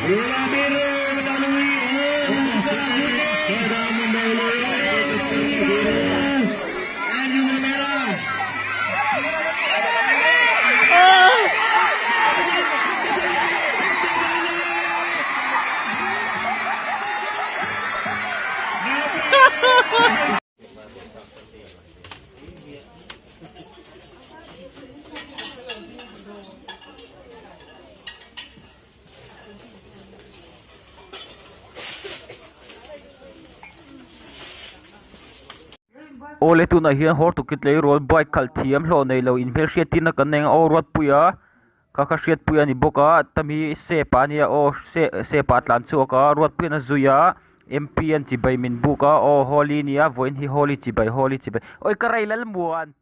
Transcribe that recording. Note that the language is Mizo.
Bola biru mendahului dan juga kuning. Sedang mendahului biru dan juga merah. Awle tunah hian hawr tukin tleirawl bike khalh thiam hlawh nei lo inhmelhriat tirna kan nei ang a aw Ruatpuia kha kha hriatpui a ni bawk a tami sep ah ania aw sep ah a tlan chhuak a Ruatpuia'n a zui a M P an chibai min buk a aw Holi ania vawiin hi Holi chibai Holi chibai awi ka rei Lalmuan.